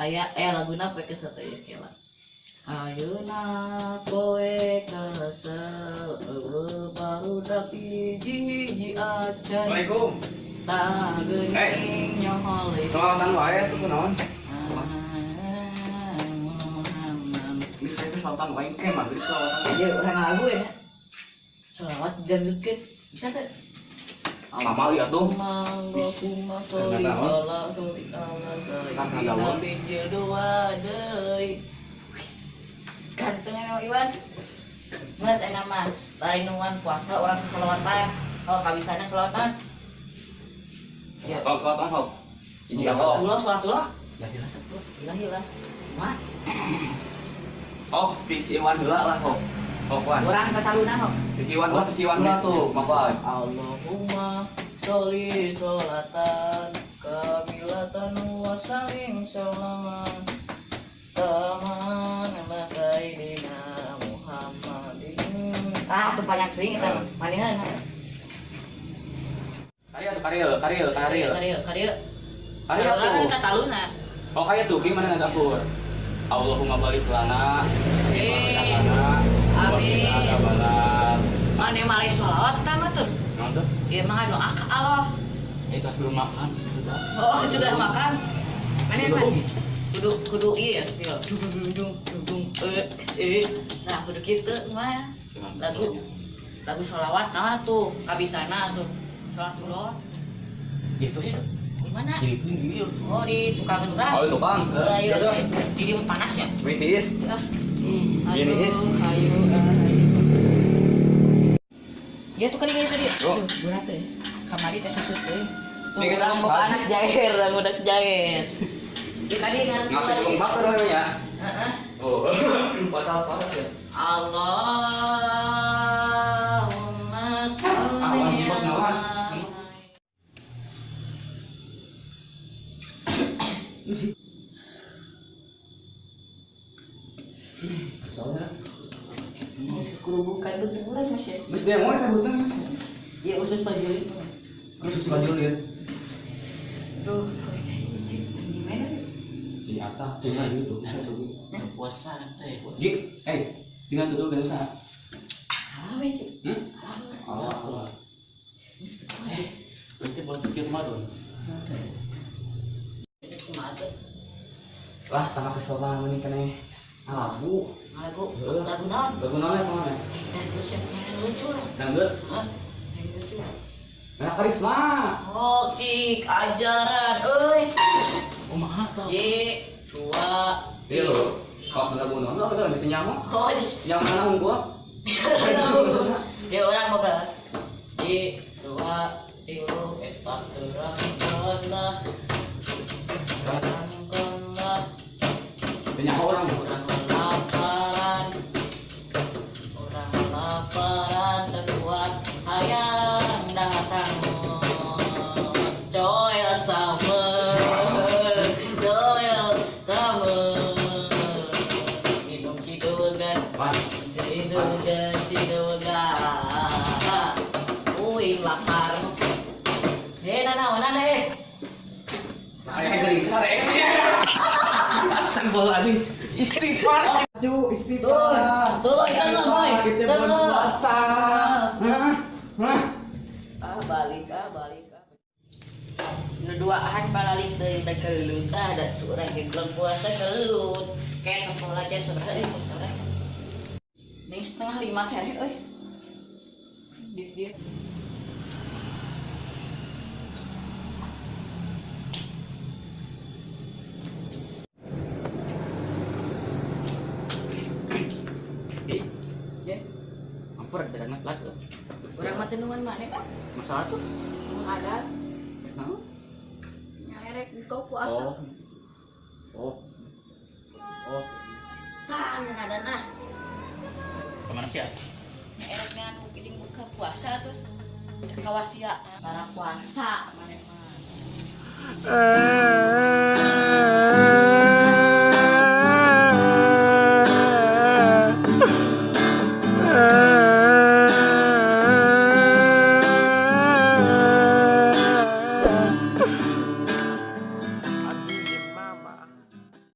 Aya laguna poe kesel teh ya kela. Ayeuna poe kesel eueuh barudak hiji-hiji acan. Assalamualaikum. Tah geuning nyohole. Selawatan wae tuh kunaon? Geus kayak selawatan wae ke maghrib selawatan. Ya urang lagu ya. Selawat dangdutkeun bisa teh? Amal ya tuh. Allahumma sholli ala sayyidina bijil dua deui. Ganteng emang Iwan. Mas enak mah larinungan puasa orang selawatan. Oh kabisana selawatan. Ya. Kalau selawatan hok. Hiji apa? Ulah selawat ulah. Ya jelas atuh. Ilah jelas. Mak. Oh, ti si Iwan heula lah hok. Hok wan. Urang kataluna hok. Ti si Iwan heula tuh, mapan. Allahumma sholli sholatan kamilatan wa salim salaman taman ala sayyidina Muhammadin. Ah, tuh banyak teuing eta manehan. Karya tuh karya. Karya. Karya tuh. Kataluna. Oh, karya tuh gimana dapur? Allahumma barik lana. Amin. Mana malai sholawat eta mah tuh? Naon tuh? Ieu mah doa ka Allah. Itu sebelum makan sudah. Oh, sudah makan. Mana mah? Kudu ieu ya. Dung dung Nah, kudu kitu mah. Lagu sholawat naon tuh? Kabisana tuh. Sholawat. Gitu ya. Di mana? Di itu. Oh, di tukang urang. Oh, di tukang. Ayo. Di panasnya. Witis. Ayo, ayo. Ya tuh kali tadi. Aduh, berat teh. Kamari teh susut teh. Tuh, urang boga anak jair, urang udah jair. Ya tadi ngan. Ngapa tukang bakar we ya? Heeh. Oh, batal parah ya. Allahumma sholli ala. Soalnya geus kerubukan benturan Mas ya. Geus demo eta beuteung. Iya usus pajulit. Usus pajulit. Duh, gimana? Si Ata tinggal gitu, bisa tuh. Puasa teh. Gi, tinggal tutul geus usaha. Ah, we Ki. Allah. Berarti boleh pikir mah tuh. Lah, tambah kesel banget nih kene. Lagu. Lagu naon? Lagu naon ya kemana? Dangdut siapa yang lucu? Dangdut? Hah? Yang lucu. Nah, karisma. Oh, cik ajaran euy. Kumaha tah? Ye, dua. Iya lho. Kok lagu naon tuh di nyamu? Oh, yang mana unggul? Ya orang boga. Ye, dua, tilu, eta terangkanlah. Terangkanlah. Banyak orang. Orang laparan terkuat hayang datang coel sama minum cidogan cidogan uing lapar nana eh Astagfirullahaladzim. Istighfar. Istighfar. Tuh, ikan mah, boy. Kita bulan puasa. Hah? Ah, balik. Nu duaan balalik deui teh kelut ada curang di bulan puasa kelut. Kayak tempo jam sabaraha euy, sabaraha. Ning 4:30 cari euy. Di dieu. Urang mah tendungan mana Pak? Masalah tuh? Ada. Naon? Nyerek engkau puasa. Oh. Oh. Tah, ada nah. Kemana sih ya? Nyerek dengan mungkin buka puasa tuh. Kawasia para puasa mana mah.